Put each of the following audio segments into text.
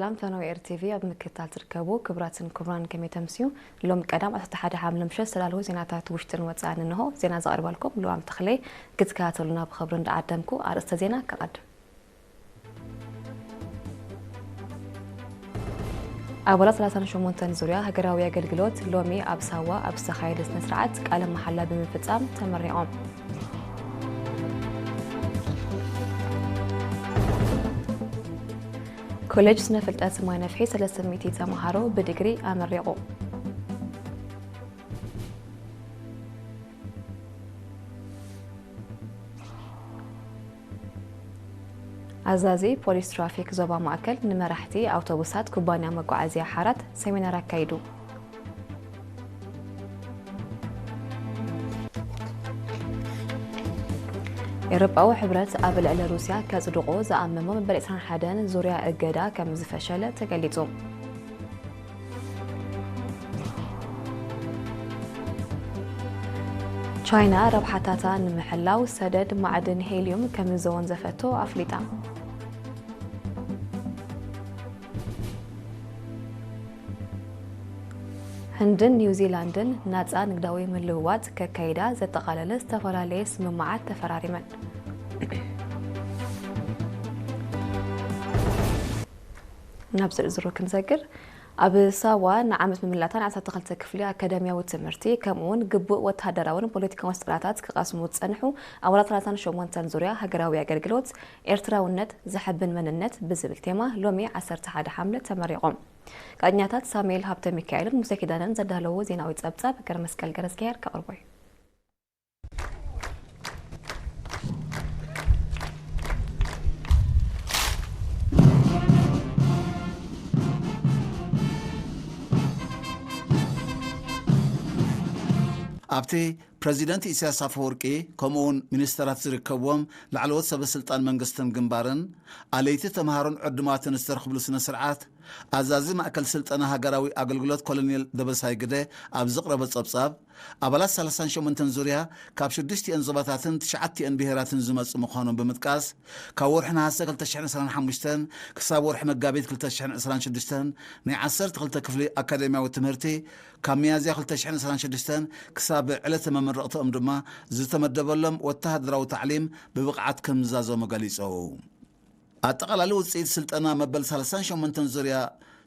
ሰላም ፈነወ ኤር ቲቪ ኣብ ምክትታል ትርከቡ ክቡራትን ክቡራን፣ ከመይ ተምስዩ? ሎም ቀዳም ዓሰርተ ሓደ ሓምለ ምሸት ዝተዳለዉ ዜናታት ውሽጥን ወጻእን እንሆ። ዜና ዘቕርበልኩም ልዋም ተኽለይ። ክትከታተሉና ብኽብሪ እንዳዓደምኩ ኣርእስተ ዜና ከቐድም። ኣባላት ሰላሳን ሸሞንተን ዙርያ ሃገራዊ ኣገልግሎት ሎሚ ኣብ ሳዋ ኣብ ዝተኻየደ ስነ ስርዓት ቃለ መሓላ ብምፍጻም ተመሪቖም። ኮሌጅ ስነ ፍልጠት ማይ ነፍሒ ሰለስተ ሚእቲ ተምሃሮ ብዲግሪ ኣመሪቑ። ኣዛዚ ፖሊስ ትራፊክ ዞባ ማእከል ንመራሕቲ ኣውቶቡሳት ኩባንያ መጓዓዝያ ሓራት ሰሚናር ኣካይዱ። ኤውሮጳዊ ሕብረት ኣብ ልዕሊ ሩስያ ከጽድቖ ዝኣመሞ መበል ዕስራን ሓደን ዙርያ እገዳ ከም ዝፈሸለ ተገሊጹ። ቻይና ረብሓታታ ንምሕላው ሰደድ ማዕድን ሄልዩም ከም ዘወንዘፈቶ ኣፍሊጣ። ህንድን ኒውዚላንድን ናጻ ንግዳዊ ምልውዋጥ ከካይዳ ዘጠቓለለ ዝተፈላለየ ስምምዓት ተፈራሪመን። ናብ ዝርዝሩ ክንሰግር፣ ኣብ ሳዋ ንዓመት ምምላእታ ን ዓሰርተ ክልተ ክፍሊ ኣካዳሚያዊ ትምህርቲ ከምኡ እውን ግቡእ ወተሃደራውን ፖለቲካውን ስልጠናታት ክቐስሙ ዝጸንሑ ኣባላት ሰላሳን ሸሞንተን ዙርያ ሃገራዊ ኣገልግሎት ኤርትራውነት ዘሐብን መንነት ብዝብል ቴማ ሎሚ ዓሰርተ ሓደ ሓምለ ተመሪቖም። ጋዜጠኛታት ሳሙኤል ሃብተ ሚካኤልን ሙሴ ኪዳነን ዘዳለዎ ዜናዊ ጸብጻብ ገረመስቀል ገረዝግሄር ከቕርቦ እዩ። ኣብቲ ፕረዚደንት ኢሳያስ ኣፈወርቂ ከምኡውን ሚኒስተራት ዝርከብዎም ላዕለዎት ሰበ ስልጣን መንግስትን ግንባርን ኣለይቲ ተምሃሮን ዕዱማትን ዝተረኽብሉ ስነ ስርዓት ኣዛዚ ማእከል ስልጠና ሃገራዊ ኣገልግሎት ኮሎኔል ደበሳይ ግደ ኣብ ዘቕረቦ ጸብጻብ ኣባላት ሰላሳን ሸሞንተን ዙርያ ካብ ሽዱሽቲኦን ዞባታትን ትሽዓቲኦን ብሄራትን ዝመጹ ምዃኖም ብምጥቃስ ካብ ወርሒ ነሃሰ ክልተ ሽሕን ዕስራን ሓሙሽተን ክሳብ ወርሒ መጋቢት ክልተ ሽሕን ዕስራን ሽዱሽተን ናይ ዓሰርተ ክልተ ክፍሊ ኣካደሚያዊ ትምህርቲ ካብ ሚያዝያ ክልተ ሽሕን ዕስራን ሽዱሽተን ክሳብ ዕለተ መመረቕትኦም ድማ ዝተመደበሎም ወተሃደራዊ ታዕሊም ብብቕዓት ከምዝዛዘሙ ገሊጹ። ኣጠቓላሊ ውጽኢት ስልጠና መበል ሰላሳን ሸሞንተን ዙርያ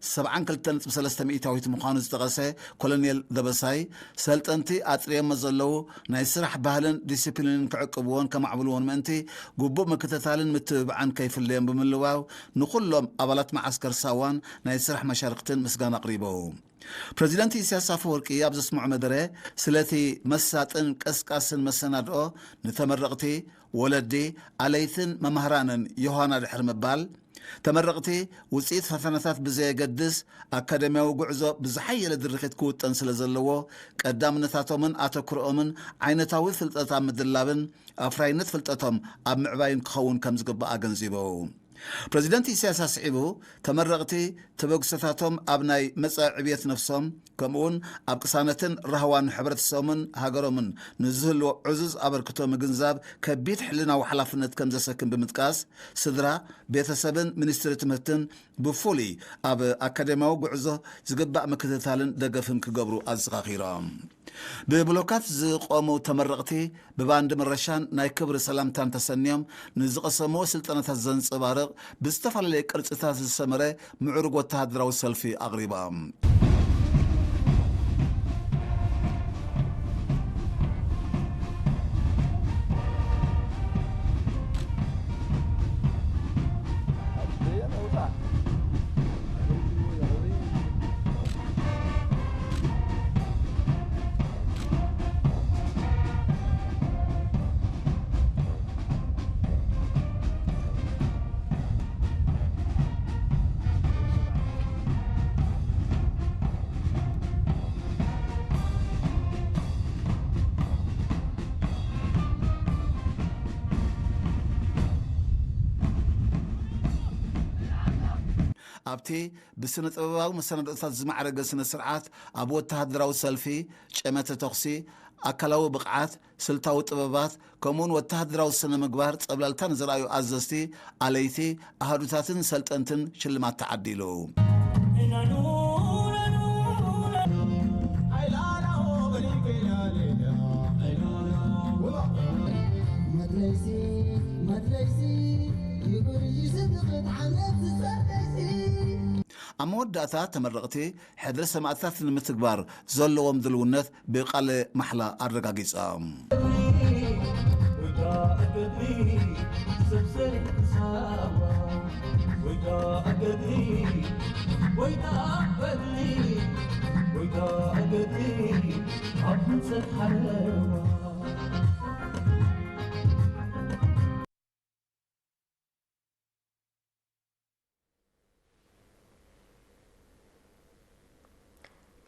ሰብዓን ክልተን ነጥቢ ሰለስተ ሚእታዊት ምዃኑ ዝጠቐሰ ኮሎኔል ደበሳይ፣ ሰልጠንቲ ኣጥርዮሞ ዘለዉ ናይ ስራሕ ባህልን ዲሲፕሊንን ክዕቅብዎን ከማዕብልዎን ምእንቲ ግቡእ ምክትታልን ምትብባዕን ከይፍለዮም ብምልዋው ንኹሎም ኣባላት መዓስከር ሳዋን ናይ ስራሕ መሻርክትን ምስጋና ኣቕሪቡ። ፕረዚደንት ኢሳያስ ኣፈወርቂ ኣብ ዘስምዖ መደረ ስለቲ መሳጥን ቀስቃስን መሰናድኦ ንተመረቕቲ፣ ወለዲ፣ ኣለይትን መማህራንን ዮሃና ድሕሪ ምባል፣ ተመረቕቲ ውፅኢት ፈተናታት ብዘየገድስ ኣካደሚያዊ ጉዕዞ ብዝሓየለ ድርኺት ክውጠን ስለ ዘለዎ ቀዳምነታቶምን ኣተኩሮኦምን ዓይነታዊ ፍልጠት ኣብ ምድላብን ኣፍራይነት ፍልጠቶም ኣብ ምዕባይን ክኸውን ከም ዝግባእ ኣገንዚቡ። ፕረዚደንት ኢሳያስ ኣስዒቡ፣ ተመረቕቲ ተበግሶታቶም ኣብ ናይ መጻኢ ዕብየት ነፍሶም ከምኡውን ኣብ ቅሳነትን ራህዋን ሕብረተሰቦምን ሃገሮምን ንዝህልዎ ዕዙዝ ኣበርክቶ ምግንዛብ ከቢድ ሕልናዊ ሓላፍነት ከም ዘሰክም ብምጥቃስ፣ ስድራ፣ ቤተሰብን ሚኒስትሪ ትምህርትን ብፍሉይ ኣብ ኣካደሚያዊ ጉዕዞ ዝግባእ ምክትታልን ደገፍን ክገብሩ ኣዘኻኺሮም። ብብሎካት ዝቖሙ ተመረቕቲ ብባንድ ምረሻን ናይ ክብሪ ሰላምታን ተሰንዮም ንዝቐሰምዎ ስልጠናታት ዘንጸባርቕ ብዝተፈላለየ ቅርጽታት ዝሰመረ ምዕሩግ ወተሃደራዊ ሰልፊ ኣቕሪቦም። ኣብቲ ብስነ ጥበባዊ መሰናድኦታት ዝማዕረገ ስነ ስርዓት፣ ኣብ ወተሃደራዊ ሰልፊ፣ ጨመተ ተኹሲ፣ ኣካላዊ ብቕዓት፣ ስልታዊ ጥበባት፣ ከምኡውን ወተሃደራዊ ስነ ምግባር ጸብለልታ ንዝረኣዩ ኣዘዝቲ፣ ኣለይቲ፣ ኣሃዱታትን ሰልጠንትን ሽልማት ተዓዲሉ። ኣብ መወዳእታ፣ ተመረቕቲ ሕድሪ ሰማእታት ንምትግባር ዘለዎም ድልውነት ብቃለ ማሕላ ኣረጋጊጾም።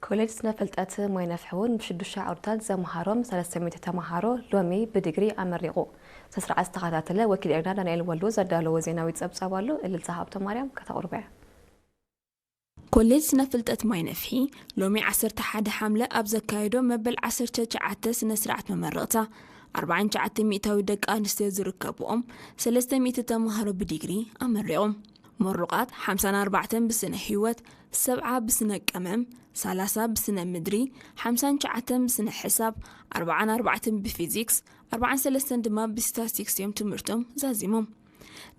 ኮሌጅ ስነ ፍልጠት ማይ ነፍሒ እውን ብሽዱሽተ ዓውድታት ዘምሃሮም ሰለስተ ሚእቲ ተምሃሮ ሎሚ ብዲግሪ ኣመሪቑ። ስነ ስርዓት ዝተኸታተለ ወኪል ኤርና ዳንኤል ወልዱ ዘዳለዎ ዜናዊ ጸብጻብ ኣሎ። እልልታ ሃብተ ማርያም ከተቕርቦ እያ። ኮሌጅ ስነ ፍልጠት ማይ ነፍሒ ሎሚ ዓሰርተ ሓደ ሓምለ ኣብ ዘካየዶ መበል ዓሰርተ ትሽዓተ ስነ ስርዓት መመረቕታ ኣርባዓን ትሽዓተ ሚእታዊ ደቂ ኣንስትዮ ዝርከብኦም ሰለስተ ሚእቲ ተምሃሮ ብዲግሪ ኣመሪቖም። ምሩቓት ሓምሳን ኣርባዕተን ብስነ ህይወት፣ ሰብዓ ብስነ ቀመም፣ ሰላሳ ብስነ ምድሪ፣ ሓምሳን ትሽዓተን ብስነ ሕሳብ፣ ኣርባዓን ኣርባዕተን ብፊዚክስ፣ ኣርባዓን ሰለስተን ድማ ብስታስቲክስ እዮም ትምህርቶም ዛዚሞም።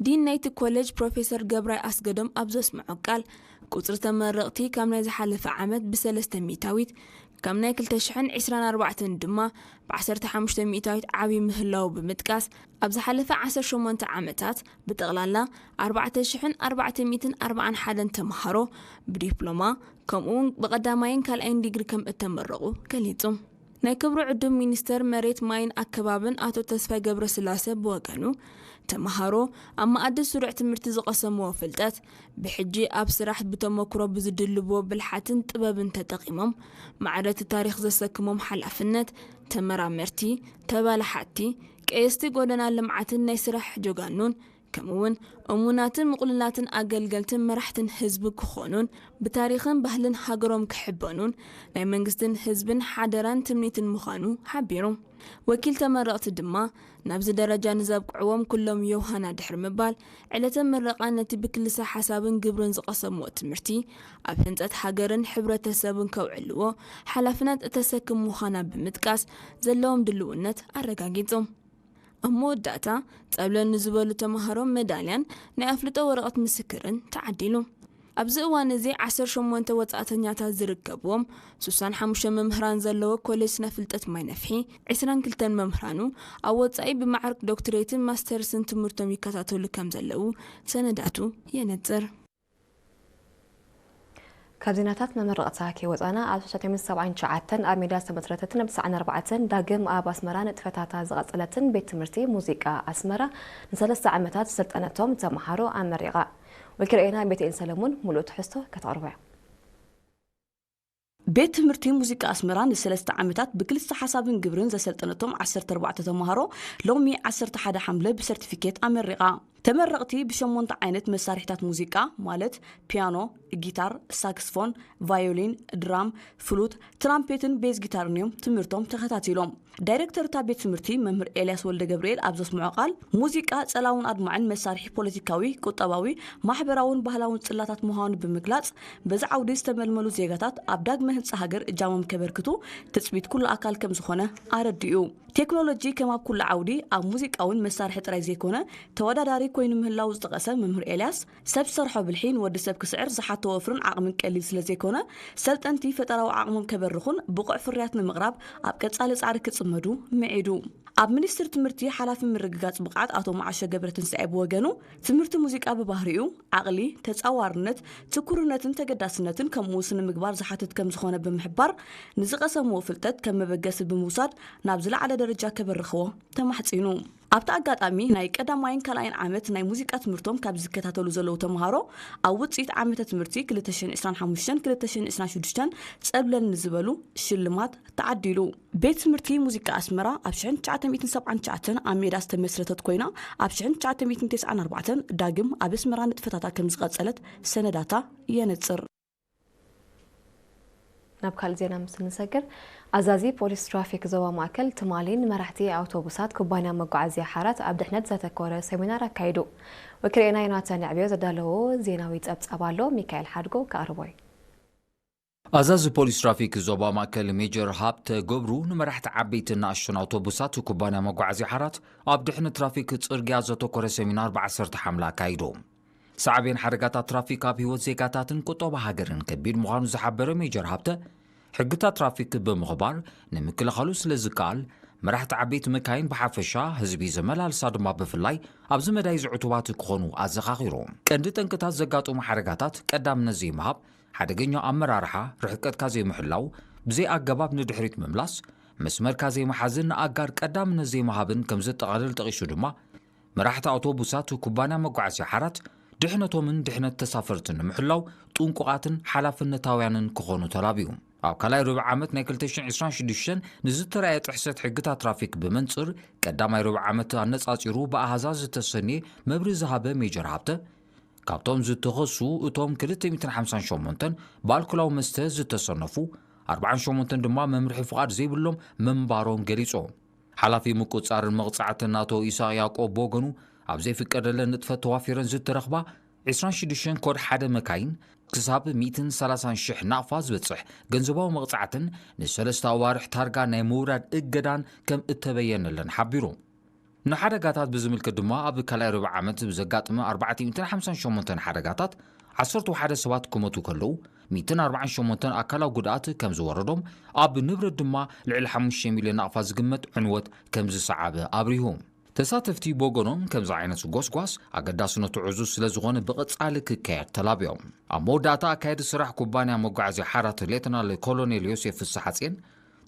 ዲን ናይቲ ኮሌጅ ፕሮፌሰር ገብራይ ኣስገዶም ኣብ ዘስምዖ ቃል፣ ቁጽሪ ተመረቕቲ ካብ ናይ ዝሓለፈ ዓመት ብሰለስተ ሚእታዊት፣ ካብ ናይ ክልተ ሽሕን ዕስራን ኣርባዕተን ድማ ብዓሰርተ ሓሙሽተ ሚእታዊት ዓብዪ ምህላዉ ብምጥቃስ፣ ኣብ ዝሓለፈ ዓሰርተ ሸሞንተ ዓመታት ብጠቕላላ ኣርባዕተ ሽሕን ኣርባዕተ ሚእትን ኣርባዓን ሓደን ተምሃሮ ብዲፕሎማ ከምኡውን ብቐዳማይን ካልኣይን ዲግሪ ከም እተመረቑ ገሊጹ። ናይ ክብሪ ዕዱም ሚኒስተር መሬት ማይን ኣከባብን ኣቶ ተስፋይ ገብረስላሰ ብወገኑ፣ ተምሃሮ ኣብ መኣዲ ስሩዕ ትምህርቲ ዝቐሰምዎ ፍልጠት ብሕጂ ኣብ ስራሕ ብተመክሮ ብዝድልብዎ ብልሓትን ጥበብን ተጠቒሞም ማዕረ እቲ ታሪኽ ዘሰክሞም ሓላፍነት፣ ተመራመርቲ፣ ተባላሓትቲ፣ ቀየስቲ ጎደና ልምዓትን ናይ ስራሕ ጀጋኑን ከምኡውን እሙናትን ምቕሉላትን ኣገልገልትን መራሕትን ህዝቢ ክኾኑን ብታሪኽን ባህልን ሃገሮም ክሕበኑን ናይ መንግስትን ህዝብን ሓደራን ትምኒትን ምዃኑ ሓቢሩ። ወኪል ተመረቕቲ ድማ ናብዚ ደረጃ ንዘብቅዕዎም ኩሎም ዮሃና ድሕሪ ምባል ዕለተ ምረቓ ነቲ ብክልሰ ሓሳብን ግብርን ዝቐሰምዎ ትምህርቲ ኣብ ህንፀት ሃገርን ሕብረተሰብን ከውዕልዎ ሓላፍነት እተሰክም ምዃና ብምጥቃስ ዘለዎም ድልውነት ኣረጋጊጹ። ኣብ መወዳእታ ጸብለል ንዝበሉ ተምሃሮ መዳልያን ናይ ኣፍልጦ ወረቐት ምስክርን ተዓዲሉ። ኣብዚ እዋን እዚ ዓሰርተ ሸሞንተ ወጻእተኛታት ዝርከብዎም ስሳን ሓሙሽተ መምህራን ዘለዎ ኮሌጅ ስነ ፍልጠት ማይ ነፍሒ ዕስራን ክልተን መምህራኑ ኣብ ወጻኢ ብማዕርግ ዶክትሬትን ማስተርስን ትምህርቶም ይከታተሉ ከም ዘለዉ ሰነዳቱ የነጽር። ካብ ዜናታት መመረቕታ ከይወፃና ኣብ ሽሕተ ሰብዓን ትሽዓተን ኣብ ሜዳ ዝተመስረተትን ኣብ ትስዓን ኣርባዕተን ዳግም ኣብ ኣስመራ ንጥፈታታ ዝቐፀለትን ቤት ትምህርቲ ሙዚቃ ኣስመራ ንሰለስተ ዓመታት ዝሰልጠነቶም ተምሃሮ ኣመሪቓ። ወኪል ሬና ቤተኤል ሰለሙን ሙሉእ ትሕዝቶ ከተቕርቦ እያ። ቤት ትምህርቲ ሙዚቃ ኣስመራ ንሰለስተ ዓመታት ብክልስተ ሓሳብን ግብርን ዘሰልጠነቶም ዓሰርተ ኣርባዕተ ተምሃሮ ሎሚ ዓሰርተ ሓደ ሓምለ ብሰርቲፊኬት ኣመሪቓ። ተመረቕቲ ብሸሞንተ ዓይነት መሳርሒታት ሙዚቃ ማለት ፒያኖ፣ ጊታር፣ ሳክስፎን፣ ቫዮሊን፣ ድራም፣ ፍሉት፣ ትራምፔትን ቤዝ ጊታርን እዮም ትምህርቶም ተኸታቲሎም። ዳይሬክተር እታ ቤት ትምህርቲ መምህር ኤልያስ ወልደ ገብርኤል ኣብ ዘስምዖ ቃል፣ ሙዚቃ ጸላውን ኣድማዕን መሳርሒ ፖለቲካዊ፣ ቁጠባዊ፣ ማሕበራውን ባህላውን ጽላታት ምዃኑ ብምግላጽ፣ በዚ ዓውዲ ዝተመልመሉ ዜጋታት ኣብ ዳግመ ህንጻ ሃገር እጃሞም ከበርክቱ ትጽቢት ኩሉ ኣካል ከም ዝኾነ ኣረዲኡ። ቴክኖሎጂ ከም ኣብ ኩሉ ዓውዲ ኣብ ሙዚቃ እውን መሳርሒ ጥራይ ዘይኮነ ተወዳዳሪ ኮይኑ ምህላው ዝጠቐሰ መምህር ኤልያስ፣ ሰብ ዝሰርሖ ብልሒ ንወዲ ሰብ ክስዕር ዝሓቶ ወፍርን ዓቕምን ቀሊል ስለ ዘይኮነ ሰልጠንቲ ፈጠራዊ ዓቕሞም ከበርኹን ብቑዕ ፍርያት ንምቕራብ ኣብ ቀጻሊ ጻዕሪ ክጽመዱ ምዒዱ። ኣብ ሚኒስትሪ ትምህርቲ ሓላፊ ምርግጋጽ ብቕዓት ኣቶ መዓሾ ገብረትንሳኤ ብወገኑ ትምህርቲ ሙዚቃ ብባህሪኡ ዓቕሊ፣ ተጻዋርነት፣ ትኩርነትን ተገዳስነትን ከምኡ ስነ ምግባር ዝሓትት ከም ዝኾነ ብምሕባር ንዝቐሰምዎ ፍልጠት ከም መበገሲ ብምውሳድ ናብ ዝለዓለ ደረጃ ከበርኽዎ ተማሕጺኑ። ኣብቲ ኣጋጣሚ ናይ ቀዳማይን ካልኣይን ዓመት ናይ ሙዚቃ ትምህርቶም ካብ ዝከታተሉ ዘለዉ ተምሃሮ ኣብ ውጽኢት ዓመተ ትምህርቲ ክልተ ሽሕን ዕስራን ሓሙሽተን ክልተ ሽሕን ዕስራን ሽዱሽተን ጸብለል ንዝበሉ ሽልማት ተዓዲሉ። ቤት ትምህርቲ ሙዚቃ ኣስመራ ኣብ ሽሕን ትሽዓተ ሚእትን ሰብዓን ትሽዓተን ኣብ ሜዳ ዝተመስረተት ኮይና፣ ኣብ ሽሕን ትሽዓተ ሚእትን ተስዓን ኣርባዕተን ዳግም ኣብ ኣስመራ ንጥፈታታ ከም ዝቐጸለት ሰነዳታ የነጽር። ናብ ካልእ ዜና ምስ እንሰግር፣ ኣዛዚ ፖሊስ ትራፊክ ዞባ ማእከል ትማሊ ንመራሕቲ ኣውቶቡሳት ኩባንያ መጓዓዝያ ሓራት ኣብ ድሕነት ዘተኮረ ሰሚናር ኣካይዱ። ወኪልና ዮናታን የዕብዮ ዘዳለዎ ዜናዊ ጸብጻብ ኣሎ፣ ሚካኤል ሓድጎ ከቕርቦ እዩ። ኣዛዚ ፖሊስ ትራፊክ ዞባ ማእከል ሜጀር ሃብተ ገብሩ ንመራሕቲ ዓበይትን ንኣሽቱን ኣውቶቡሳት ኩባንያ መጓዓዝያ ሓራት ኣብ ድሕነት ትራፊክ ጽርግያ ዘተኮረ ሰሚናር ብዓሰርተ ሓምለ ኣካይዱ። ሳዕቤን ሓደጋታት ትራፊክ ኣብ ህይወት ዜጋታትን ቁጠባ ሃገርን ከቢድ ምዃኑ ዝሓበረ ሜጀር ሃብተ፣ ሕግታት ትራፊክ ብምኽባር ንምክልኻሉ ስለ ዝከኣል፣ መራሕቲ ዓበይቲ መካይን ብሓፈሻ፣ ህዝቢ ዘመላልሳ ድማ ብፍላይ ኣብዚ መዳይ እዚ ዕቱባት ክኾኑ ኣዘኻኺሩ። ቀንዲ ጠንቅታት ዘጋጥሙ ሓደጋታት ቀዳምነት ዘይምሃብ፣ ሓደገኛ ኣመራርሓ፣ ርሕቀትካ ዘይምሕላው፣ ብዘይ ኣገባብ ንድሕሪት ምምላስ፣ መስመርካ ዘይምሓዝን ንኣጋር ቀዳምነት ዘይምሃብን ከም ዘጠቓልል ጠቒሱ ድማ፣ መራሕቲ ኣውቶቡሳት ኩባንያ መጓዓዝያ ሓራት ድሕነቶምን ድሕነት ተሳፈርትን ንምሕላው ጥንቁቓትን ሓላፍነታውያንን ክኾኑ ተላብዩ። ኣብ ካልኣይ ርብዒ ዓመት ናይ ክልተ ሽሕን ዕስራን ሽዱሽተን ንዝተራእየ ጥሕሰት ሕግታት ትራፊክ ብመንጽር ቀዳማይ ርብዒ ዓመት ኣነጻጺሩ ብኣሃዛት ዝተሰንየ መብርሂ ዝሃበ ሜጀር ሃብተ፣ ካብቶም ዝተኸሱ እቶም ክልተ ሚእትን ሓምሳን ሸሞንተን ብኣልኮላዊ መስተ ዝተሰነፉ፣ ኣርብዓን ሸሞንተን ድማ መምርሒ ፍቓድ ዘይብሎም ምንባሮም ገሊጹ። ሓላፊ ምቁጽጻርን መቕጻዕትን ኣቶ ኢሳቕ ያዕቆብ ብወገኑ፣ ኣብ ዘይፍቀደለን ንጥፈት ተዋፊረን ዝተረኽባ ዕስራን ሽዱሽተን ኮድ ሓደ መካይን ክሳብ ሚእትን ሰላሳን ሽሕ ናቕፋ ዝበጽሕ ገንዘባዊ መቕጻዕትን ንሰለስተ ኣዋርሕ ታርጋ ናይ ምውራድ እገዳን ከም እተበየነለን ሓቢሩ። ንሓደጋታት ብዝምልከት ድማ ኣብ ካልኣይ ርብዒ ዓመት ብዘጋጠመ ኣርባዕተ ሚእትን ሓምሳን ሸሞንተን ሓደጋታት ዓሰርተ ሓደ ሰባት ክሞቱ ከለዉ፣ ሚእትን ኣርባዓን ሸሞንተን ኣካላዊ ጉድኣት ከም ዝወረዶም፣ ኣብ ንብረት ድማ ልዕሊ ሓሙሽተ ሚልዮን ናቕፋ ዝግመት ዕንወት ከም ዝሰዓበ ኣብሪሁ። ተሳተፍቲ ብወገኖም ከምዚ ዓይነት ጎስጓስ ኣገዳስነቱ ዕዙዝ ስለ ዝኾነ ብቐጻሊ ክካየድ ተላብዮም። ኣብ መወዳእታ ኣካያዲ ስራሕ ኩባንያ መጓዓዝያ ሓራት ሌተናል ኮሎኔል ዮሴፍ ፍስሓጽየን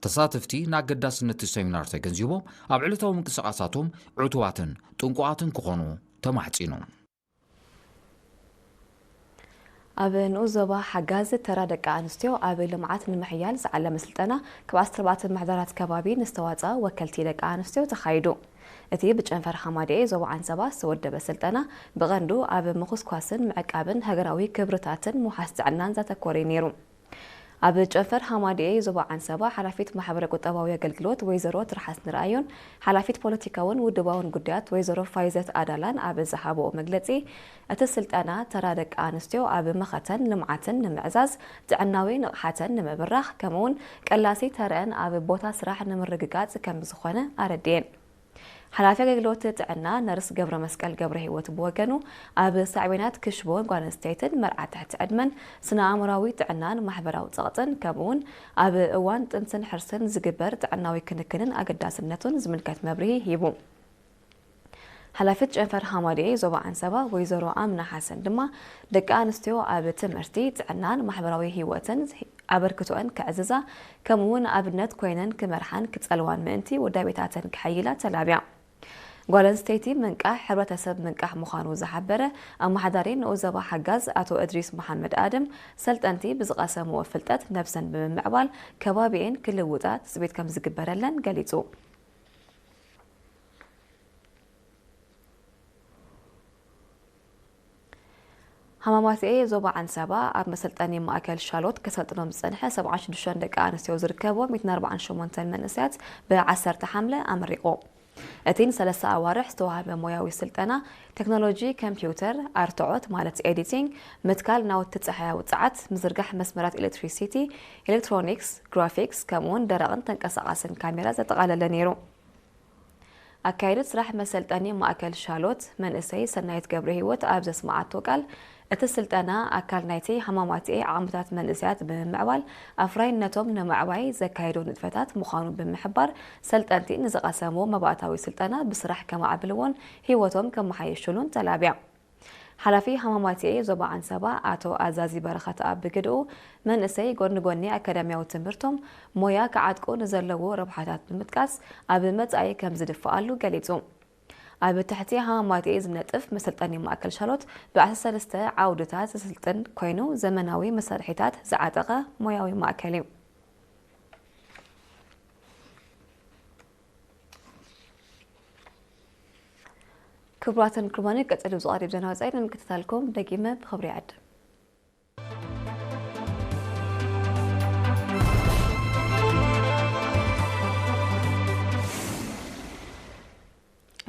ተሳተፍቲ ንኣገዳስነት እቲ ሰሚናር ተገንዚቦም ኣብ ዕለታዊ ምንቅስቓሳቶም ዕቱባትን ጥንቁቓትን ክኾኑ ተማሕጺኑ። ኣብ ንኡስ ዞባ ሓጋዝ ተራ ደቂ ኣንስትዮ ኣብ ልምዓት ንምሕያል ዝዓለመ ስልጠና ካብ ዓሰርተ ኣርባዕተ ምሕደራት ከባቢ ንዝተዋፅኣ ወከልቲ ደቂ ኣንስትዮ ተኻይዱ። እቲ ብጨንፈር ሃማድኤ ዞባ ዓንሰባ ዝተወደበ ስልጠና ብቐንዱ ኣብ ምኹስኳስን ምዕቃብን ሃገራዊ ክብርታትን ምውሓስ ጥዕናን ዘተኮረ እዩ ነይሩ። ኣብ ጨንፈር ሃማድኤ ዞባ ዓንሰባ ሓላፊት ማሕበረ ቁጠባዊ ኣገልግሎት ወይዘሮ ትርሓስ ንርኣዮን ሓላፊት ፖለቲካውን ውድባውን ጉዳያት ወይዘሮ ፋይዘት ኣዳላን ኣብ ዝሃብኦ መግለፂ፣ እቲ ስልጠና ተራ ደቂ ኣንስትዮ ኣብ መኸተን ልምዓትን ንምዕዛዝ ጥዕናዊ ንቕሓተን ንምብራኽ ከምኡውን ቀላሲ ተረአን ኣብ ቦታ ስራሕ ንምርግጋፅ ከም ዝኾነ ኣረድኤን። ሓላፊ ኣገልግሎት ጥዕና ነርስ ገብረመስቀል ገብረሂወት ብወገኑ፣ ኣብ ሳዕቤናት ክሽቦ ጓል ኣንስተይትን መርዓ ትሕቲ ዕድመን ስነ ኣእምሮኣዊ ጥዕናን ማሕበራዊ ጸቕጥን ከምኡውን ኣብ እዋን ጥንስን ሕርስን ዝግበር ጥዕናዊ ክንክንን ኣገዳስነቱን ዝምልከት መብርሂ ሂቡ። ሓላፊት ጨንፈር ሃማድኤ ዞባ ዓንሰባ ወይዘሮ ኣምና ሓሰን ድማ፣ ደቂ ኣንስትዮ ኣብ ትምህርቲ፣ ጥዕናን ማሕበራዊ ህይወትን ኣበርክቶአን ከዕዝዛ፣ ከምኡውን ኣብነት ኮይነን ክመርሓን ክጸልዋን ምእንቲ ውዳቤታተን ከሐይላ ተላብያ። ጓል ኣንስተይቲ ምንቃሕ ሕብረተሰብ ምንቃሕ ምዃኑ ዝሓበረ ኣመሓዳሪ ንኡስ ዞባ ሓጋዝ ኣቶ እድሪስ መሓመድ ኣድም፣ ሰልጠንቲ ብዝቐሰምዎ ፍልጠት ነብሰን ብምምዕባል ከባቢኤን ክልውጣ ትጽቢት ከም ዝግበረለን ገሊጹ። ሃማማትኤ ዞባ ዓንሰባ ኣብ መሰልጠኒ ማእከል ሻሎት ከሰልጥኖም ዝጸንሐ ሰብዓን ሽዱሽተን ደቂ ኣንስትዮ ዝርከብዎ ሚእትን ኣርባዓን ሸሞንተን መንእሰያት ብዓሰርተ ሓምለ ኣመሪቑ። እቲ ንሰለስተ ኣዋርሕ ዝተዋህበ ሞያዊ ስልጠና ቴክኖሎጂ ኮምፒውተር፣ ኣርትዖት ማለት ኤዲቲንግ፣ ምትካል ናውቲ ጸሓያዊ ጸዓት፣ ምዝርጋሕ መስመራት ኤሌክትሪሲቲ፣ ኤሌክትሮኒክስ፣ ግራፊክስ ከምኡውን ደረቕን ተንቀሳቓስን ካሜራ ዘጠቓለለ ነይሩ። ኣካየዲት ስራሕ መሰልጠኒ ማእከል ሻሎት መንእሰይ ሰናይት ገብረሂወት ኣብ ዘስመዓቶ ቃል፣ እቲ ስልጠና ኣካል ናይቲ ሃማማትኤ ዓቕምታት መንእሰያት ብምምዕባል ኣፍራይነቶም ንምዕባይ ዘካየዶ ንጥፈታት ምዃኑ ብምሕባር፣ ሰልጠንቲ ንዝቐሰምዎ መባእታዊ ስልጠና ብስራሕ ከማዕብልዎን ህይወቶም ከመሓየሽሉን ተላብያ። ሓላፊ ሃማማቴ ዞባ ዓንሰባ ኣቶ ኣዛዚ በረኸት ኣብ ብግድኡ፣ መንእሰይ ጎኒ ጎኒ ኣካዳሚያዊ ትምህርቶም ሞያ ክዓጥቁ ንዘለዎ ረብሓታት ብምጥቃስ፣ ኣብ መጻኢ ከም ዝድፍኣሉ ገሊጹ። ኣብ ትሕቲ ሃማማቴ ዝነጥፍ መሰልጠኒ ማእከል ሻሎት ብ ዓሰርተ ሰለስተ ዓውድታት ዘሰልጥን ኮይኑ፣ ዘመናዊ መሳርሒታት ዝዓጠቐ ሞያዊ ማእከል እዩ። ክቡራትን ክቡራንን፣ ቀጺሉ ዝቐርብ ዜና ወጻኢ ንምክትታልኩም ደጊመ ብኽብሪ ይዕድም።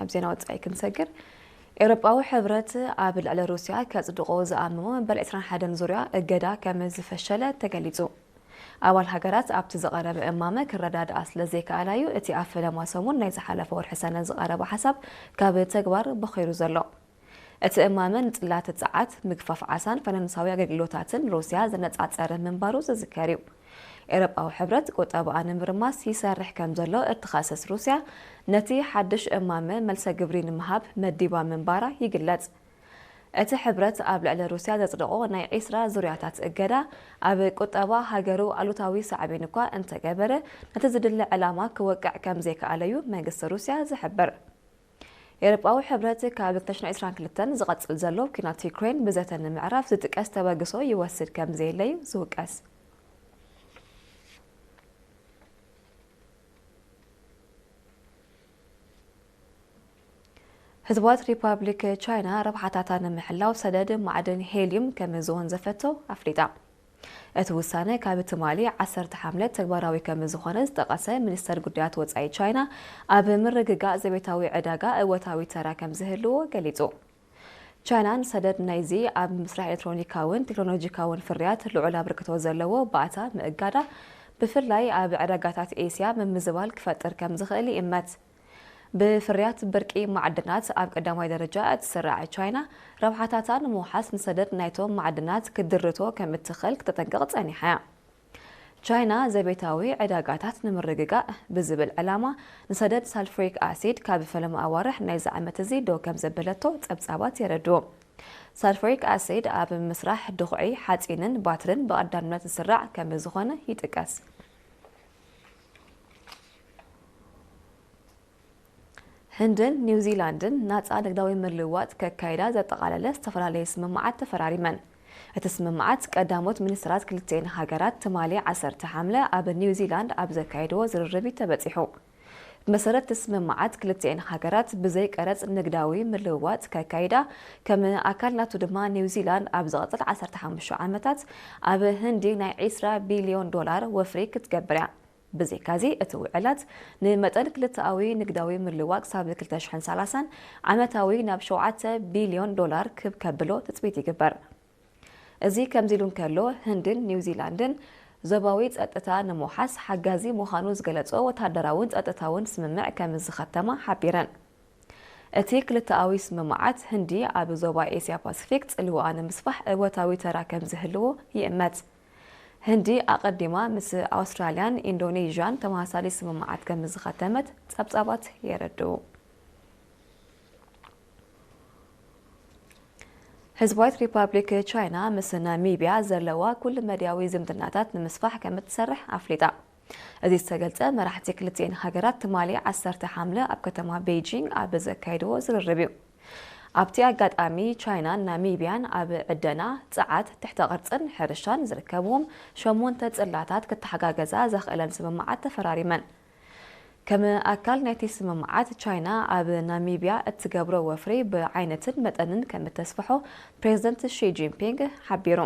ኣብ ዜና ወጻኢ ክንሰግር፣ ኤውሮጳዊ ሕብረት ኣብ ልዕሊ ሩስያ ከጽድቆ ዝኣመሞ መበል ዕስራን ሓደን ዙርያ እገዳ ከም ዝፈሸለ ተገሊጹ። ኣባል ሃገራት ኣብቲ ዝቐረበ እማመ ክረዳድኣ ስለ ዘይከኣላዩ፣ እቲ ኣብ ፈለማ ሰሙን ናይ ዝሓለፈ ወርሒ ሰነ ዝቐረበ ሓሳብ ካብ ተግባር በኺሩ ዘሎ። እቲ እማመ ንጽላት ጸዓት፣ ምግፋፍ ዓሳን ፋይናንሳዊ ኣገልግሎታትን ሩስያ ዘነጻጸረ ምንባሩ ዝዝከር እዩ። ኤውሮጳዊ ሕብረት ቁጠባኣ ንምርማስ ይሰርሕ ከም ዘሎ እትኸስስ ሩስያ፣ ነቲ ሓድሽ እማመ መልሰ ግብሪ ንምሃብ መዲባ ምንባራ ይግለጽ። እቲ ሕብረት ኣብ ልዕሊ ሩስያ ዘጽደቖ ናይ ዒስራ ዙርያታት እገዳ፣ ኣብ ቁጠባ ሃገሩ ኣሉታዊ ሳዕቤን እኳ እንተገበረ፣ ነቲ ዝድለ ዕላማ ክወቅዕ ከም ዘይከኣለዩ መንግስቲ ሩስያ ዝሕብር። ኤውሮጳዊ ሕብረት ካብ ክልተ ሽሕን ዕስራን ክልተን ዝቐጽል ዘሎ ኲናት ዩክሬን ብዘተ ንምዕራፍ ዝጥቀስ ተበግሶ ይወስድ ከም ዘየለዩ ዝውቀስ። ህዝባዊት ሪፓብሊክ ቻይና ረብሓታታ ንምሕላው ሰደድ ማዕድን ሄልዩም ከም ዝወንዘፈቶ ኣፍሊጣ። እቲ ውሳነ ካብ ትማሊ ዓሰርተ ሓምለ ተግባራዊ ከም ዝኾነ ዝጠቐሰ ሚኒስተር ጉዳያት ወጻኢ ቻይና፣ ኣብ ምርግጋእ ዘቤታዊ ዕዳጋ እወታዊ ተራ ከም ዝህልዎ ገሊጹ። ቻይና ንሰደድ ናይዚ ኣብ ምስራሕ ኤሌክትሮኒካውን ቴክኖሎጂካውን ፍርያት ልዑል ኣበርክቶ ዘለዎ ባእታ ምእጋዳ፣ ብፍላይ ኣብ ዕዳጋታት ኤስያ ምምዝባል ክፈጥር ከም ዝኽእል ይእመት። ብፍርያት ብርቂ ማዕድናት ኣብ ቀዳማይ ደረጃ እትስራዕ ቻይና፣ ረብሓታታ ንምውሓስ ንሰደድ ናይቶም ማዕድናት ክትድርቶ ከም እትኽእል ክተጠንቅቕ ጸኒሓ እያ። ቻይና ዘቤታዊ ዕዳጋታት ንምርግጋእ ብዝብል ዕላማ ንሰደድ ሳልፍሪክ ኣሲድ ካብ ፈለማ ኣዋርሕ ናይዚ ዓመት እዚ ደው ከም ዘበለቶ ጸብጻባት የረድኡ። ሳልፍሪክ ኣሲድ ኣብ ምስራሕ ድኹዒ ሓጺንን ባትርን ብቐዳምነት ዝስራዕ ከም ዝኾነ ይጥቀስ። ህንድን ኒውዚላንድን ናጻ ንግዳዊ ምልውዋጥ ከካይዳ ዘጠቓለለ ዝተፈላለየ ስምምዓት ተፈራሪመን። እቲ ስምምዓት ቀዳሞት ሚኒስትራት ክልቲኤን ሃገራት ትማሊ ዓሰርተ ሓምለ ኣብ ኒውዚላንድ ኣብ ዘካየድዎ ዝርርብ እዩ ተበጺሑ። ብመሰረት እቲ ስምምዓት ክልቲኤን ሃገራት ብዘይ ቀረጽ ንግዳዊ ምልውዋጥ ከካይዳ፣ ከም ኣካል ናቱ ድማ ኒውዚላንድ ኣብ ዝቐጽል ዓሰርተ ሓሙሽተ ዓመታት ኣብ ህንዲ ናይ ዒስራ ቢልዮን ዶላር ወፍሪ ክትገብር እያ። ብዘይካዚ እቲ ውዕላት ንመጠን ክልተኣዊ ንግዳዊ ምልዋጥ ክሳብ ክልተ ሽሕን ሰላሳን ዓመታዊ ናብ ሸውዓተ ቢልዮን ዶላር ክብ ከብሎ ትጽቢት ይግበር። እዚ ከምዚ ኢሉ እንከሎ፣ ህንድን ኒውዚላንድን ዞባዊ ጸጥታ ንምውሓስ ሓጋዚ ምዃኑ ዝገለጾ ወተሃደራውን ጸጥታውን ስምምዕ ከም ዝኸተማ ሓቢረን። እቲ ክልተኣዊ ስምምዓት ህንዲ ኣብ ዞባ ኤስያ ፓሲፊክ ጽልዋኣ ንምስፋሕ እወታዊ ተራ ከም ዝህልዎ ይእመት። ህንዲ ኣቐዲማ ምስ ኣውስትራልያን ኢንዶኔዥያን ተመሳሳሊ ስምምዓት ከም ዝኸተመት ጸብጻባት የረድኡ። ህዝባዊት ሪፓብሊክ ቻይና ምስ ናሚብያ ዘለዋ ኩሉ መድያዊ ዝምድናታት ንምስፋሕ ከም እትሰርሕ ኣፍሊጣ። እዚ ዝተገልጸ መራሕቲ ክልቲኤን ሃገራት ትማሊ ዓሰርተ ሓምለ ኣብ ከተማ ቤይጂንግ ኣብ ዘካየድዎ ዝርርብ እዩ። ኣብቲ ኣጋጣሚ ቻይናን ናሚብያን ኣብ ዕደና፣ ጸዓት፣ ትሕተ ቅርጽን ሕርሻን ዝርከብዎም ሸሞንተ ጽላታት ክተሓጋገዛ ዘኽእለን ስምምዓት ተፈራሪመን። ከም ኣካል ናይቲ ስምምዓት፣ ቻይና ኣብ ናሚብያ እትገብሮ ወፍሪ ብዓይነትን መጠንን ከም እተስፍሖ ፕሬዝደንት ሺ ጂንፒንግ ሓቢሩ።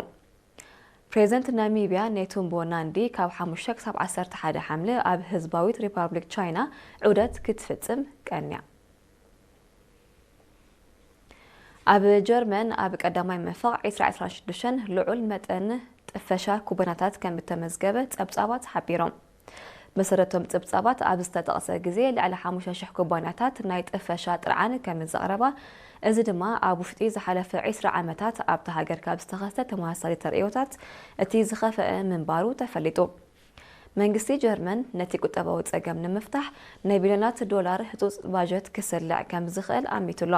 ፕሬዝደንት ናሚብያ ኔቱምቦ ናንዲ ካብ ሓሙሽተ ክሳብ ዓሰርተ ሓደ ሓምለ ኣብ ህዝባዊት ሪፓብሊክ ቻይና ዑደት ክትፍጽም ቀንያ። ኣብ ጀርመን ኣብ ቀዳማይ መንፈቕ ዕስራ ዕስራን ሽዱሽተን ልዑል መጠን ጥፈሻ ኩባንያታት ከም እተመዝገበ ጸብጻባት ሓቢሮም። መሰረቶም ጸብጻባት ኣብ ዝተጠቕሰ ግዜ ልዕሊ ሓሙሽተ ሽሕ ኩባንያታት ናይ ጥፈሻ ጥርዓን ከም ዘቕረባ፣ እዚ ድማ ኣብ ውሽጢ ዝሓለፈ ዕስራ ዓመታት ኣብታ ሃገር ካብ ዝተኸስተ ተመሳሳሊ ተርእዮታት እቲ ዝኸፍአ ምንባሩ ተፈሊጡ። መንግስቲ ጀርመን ነቲ ቁጠባዊ ጸገም ንምፍታሕ ናይ ቢልዮናት ዶላር ህጹጽ ባጀት ክስልዕ ከም ዝኽእል ኣሚቱ ኣሎ።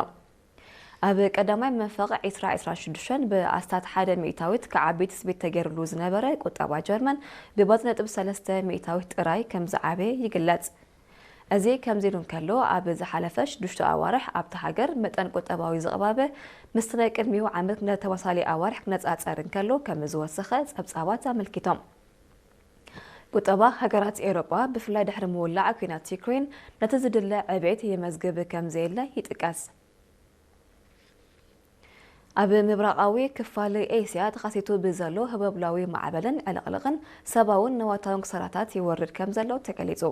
ኣብ ቀዳማይ መንፈቕ ዕስራ ዕስራ ሽዱሽተ ብኣስታት ሓደ ሚእታዊት ክዓቢ ትጽቢት ተገይሩሉ ዝነበረ ቁጠባ ጀርመን ብባጽ ነጥቢ ሰለስተ ሚእታዊት ጥራይ ከም ዝዓበየ ይግለጽ። እዚ ከምዚ ኢሉ እንከሎ፣ ኣብ ዝሓለፈ ሽዱሽተ ኣዋርሕ ኣብታ ሃገር መጠን ቁጠባዊ ዝቕባበ ምስቲ ናይ ቅድሚኡ ዓመት ንተመሳሳሊ ኣዋርሕ ክነጻጸር እንከሎ ከም ዝወሰኸ ጸብጻባት ኣመልኪቶም። ቁጠባ ሃገራት ኤውሮጳ፣ ብፍላይ ድሕሪ ምውላዕ ኲናት ዩክሬን፣ ነቲ ዝድለ ዕቤት የመዝግብ ከም ዘየለ ይጥቀስ። ኣብ ምብራቓዊ ክፋል ኤስያ ተኸሲቱ ብዘሎ ህበብላዊ ማዕበልን ዕልቕልቕን፣ ሰብኣውን ንዋታውን ክሳራታት ይወርድ ከም ዘሎ ተገሊጹ።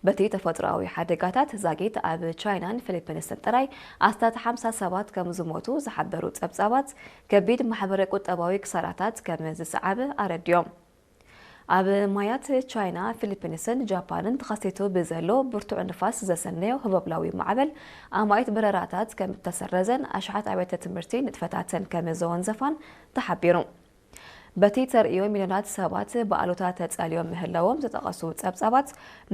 በቲ ተፈጥሮኣዊ ሓደጋታት ዛጊት ኣብ ቻይናን ፊሊፒንስን ጥራይ ኣስታት ሓምሳ ሰባት ከም ዝሞቱ ዝሓበሩ ጸብጻባት፣ ከቢድ ማሕበረ ቁጠባዊ ክሳራታት ከም ዝሰዓበ ኣረዲኦም። ኣብ ማያት ቻይና፣ ፊሊፒንስን ጃፓንን ተኸሲቱ ብዘሎ ብርቱዕ ንፋስ ዘሰነዮ ህበብላዊ ማዕበል፣ ኣማኢት በረራታት ከም እተሰረዘን ኣሽሓት ኣብያተ ትምህርቲ ንጥፈታተን ከም ዘወንዘፋን ተሓቢሩ። በቲ ተርእዮ፣ ሚልዮናት ሰባት ብኣሉታ ተጸልዮም ምህላዎም ዝጠቐሱ ጸብጻባት፣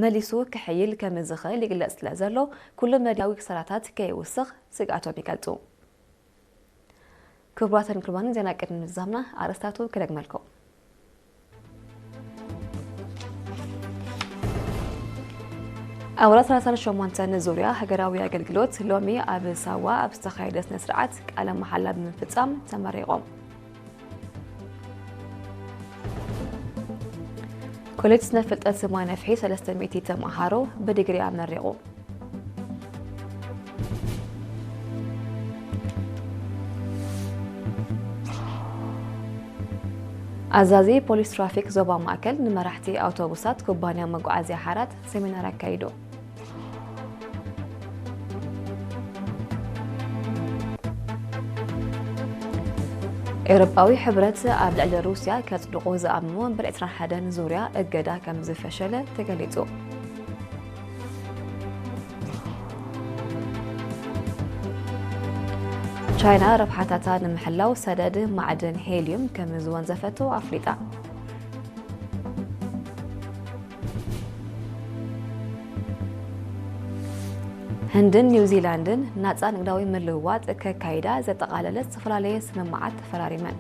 መሊሱ ክሕይል ከም ዝኽእል ይግለጽ ስለ ዘሎ፣ ኩሉ መዳያዊ ክሳራታት ከይውስኽ ስግኣቶም ይገልጹ። ክቡራትን ክቡራንን፣ ዜና ቅድሚ ምዝዛምና ኣርእስታቱ ክደግመልኩም። ኣብ ወርሒ ሰላሳን ሸሞንተን ዙርያ ሃገራዊ ኣገልግሎት ሎሚ ኣብ ሳዋ ኣብ ዝተኻየደ ስነ ስርዓት ቃለ መሓላ ብምፍጻም ተመሪቖም። ኮሌጅ ስነ ፍልጠት ስማ ነፍሒ ሰለስተ ሚእቲ ተምሃሮ ብዲግሪ ኣመሪቑ። ኣዛዚ ፖሊስ ትራፊክ ዞባ ማእከል ንመራሕቲ ኣውቶቡሳት ኩባንያ መጓዓዝያ ሓራት ሰሚናር ኣካይዱ። ኤውሮጳዊ ሕብረት ኣብ ልዕሊ ሩስያ ከጽድቖ ዝኣመሞ እምበር ዕስራን ሓደን ዙርያ እገዳ ከም ዝፈሸለ ተገሊጹ። ቻይና ረብሓታታ ንምሕላው ሰደድ ማዕድን ሄልዩም ከም ዝወንዘፈቶ ኣፍሊጣ። ህንድን ኒውዚላንድን ናጻ ንግዳዊ ምልውዋጥ ከካይዳ ዘጠቓለለ ዝተፈላለየ ስምምዓት ተፈራሪመን።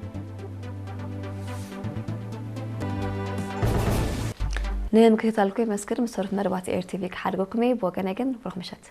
ንምክትታልኩም የመስግን። ምስ ተረፉ መደባት ኤር ቲቪ ክሓድገኩም እየ። ብወገነይ ግን ብሩኽ ምሸት።